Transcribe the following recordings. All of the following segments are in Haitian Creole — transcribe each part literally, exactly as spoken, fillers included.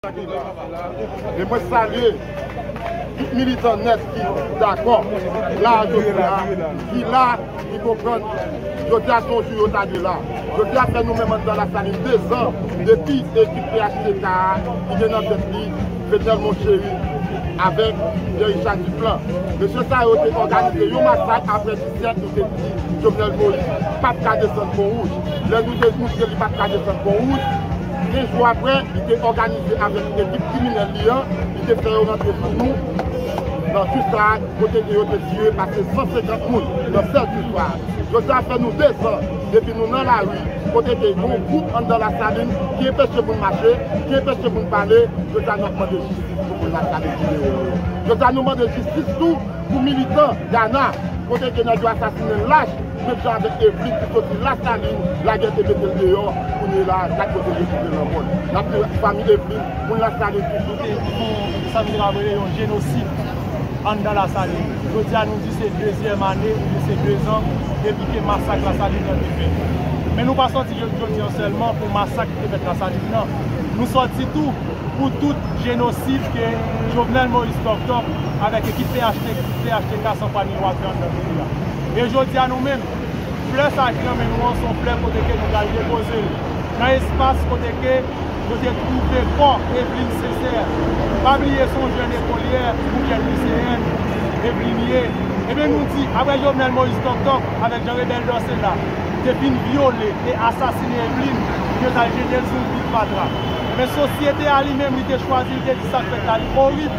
E mwen salye tout militan nèt ki dakò la jodi a, ki la, ki konprann jodi a se yon jou yo ta dwe la. Jodi a fè nou menm anndan Lasalin dezan depi ekip P H T K a ki gen nan tèt li Fenel Monchéry avèk Pierre Richard Duplan. Mesye sa yo te òganize yon masak apre dizyèt, nou te di Jovenel Moïse p ap ka desann Pon Wouj. Lè nou te moutre li p ap ka desann Pon Wouj, kenz jou apre, li te òganize avèk ekip kriminèl li an, li te fè yo rantre sou nou nan twi sa a, kote ke yo te tiye pase san senkant moun nan sèl twi sa a. Jodi a fè nou dezan depi nou nan lari, kote ke gen yon gwoup anndan Lasalin ki enpeche moun mache, ki enpeche moun pale. Jodi a n ap mande jistis pou moun Lasalin ki deyò yo. Jodi a nou mande jistis tou pou militan Dana, kote ke nèg yo asasinen lach, menm jan avèk Eveline ki soti Lasalin, lagè te mete l deyò, kounye la, gad kote l retwouve lanmò l. N ap di fanmi Eveline, moun Lasalin toujou. Te fè sa nou te ka rele yon jenosid anndan Lasalin. Jodi a nou di se dezyèm ane oubyen se dezan depi ke masak Lasalin nan te fèt. Men nou pa sòti jodi an sèlman pou masak ki te fèt Lasalin nan. Nou sòti tou pou tout jenosid ke Jovenel Moïse Tòk Tòk avèk ekip P H T, P H T K san pwa ni lwa fè anndan peyi a. E jodi a nou menm, flè sa ki nan men nou an se yon flè kote ke nou pral depoze l nan espas kote ke yo te twouve kò Eveline Sincère. Pa bliye se yon jèn ekolyè, yon jèn liseyèn Eveline ye. Ebyen nou di, apre Jovenel Moïse Tòk Tòk avèk Jean Rebel Dorcela te fin vyole e asasinen Eveline, yo t al jete l sou yon pil fatra. Men sosyete a li menm, li te chwazi, li te di sa k fèt la, li orib.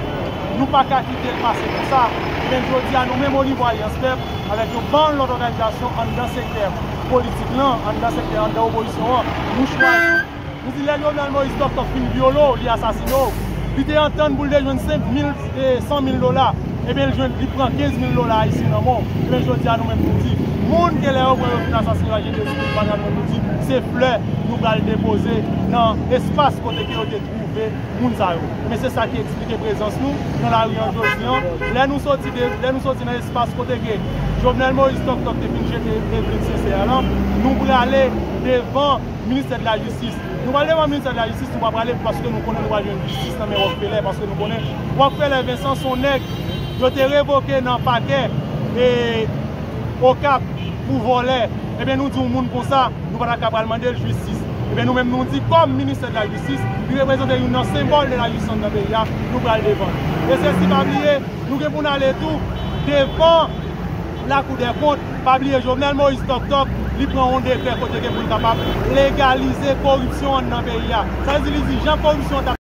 Nou pa ka kite l pase konsa. Men jodi a, nou menm o nivo Alyans Pèp, avèk yon bann lòt òganizasyon anndan sektè politik lan, anndan sektè, anndan opozisyon an, nou chwazi. Nou di lè Jovenel Moïse Tòk Tòk fin vyole w, li asasine w, li te antann pou l te jwenn senk mil, e, san mil dola, ebyen, l jwenn, li pran kenz mil dola ayisyen nan men w. Ebyen, jodi a, nou menm, nou di, moun ke lè yo pran yo fin asasine yo, al jete sou pil fatra, nou menm, nou di, se flè nou pral depoze nan espas kote ke yo te twouve moun sa yo. Men se sa ki eksplike prezans nou nan lari an jodi an. Lè nou soti de, lè nou soti nan espas kote ke Jovenel Moïse Tòk Tòk te fin jete Eveline Sincère lan, nou prale devan ministè de la jistis. Nou prale devan ministè de la jistis, nou pa prale paske nou konnen nou pral jwenn jistis nan men Rockefeller, paske nou konnen Rockefeller Vincent se yon nèg yo te revoke nan pakè e Okap pou vòlè. Ebyen, nou di yon moun konsa, nou pa ta ka pral mande l jistis. Ebyen, nou menm nou di, kòm ministè de la jistis, li reprezante youn nan senbòl de la jistis nan peyi a, nou pral devan l. E sesi pa bliye, nou gen pou n ale tou devan Lakou dè kont. Pa bliye, Jovenel Moïse Tòk Tòk, li pran yon dekrè kote ke pou l kapab legalize koripsyon an nan peyi a. Sa vle di, li di, jan koripsyon an t ap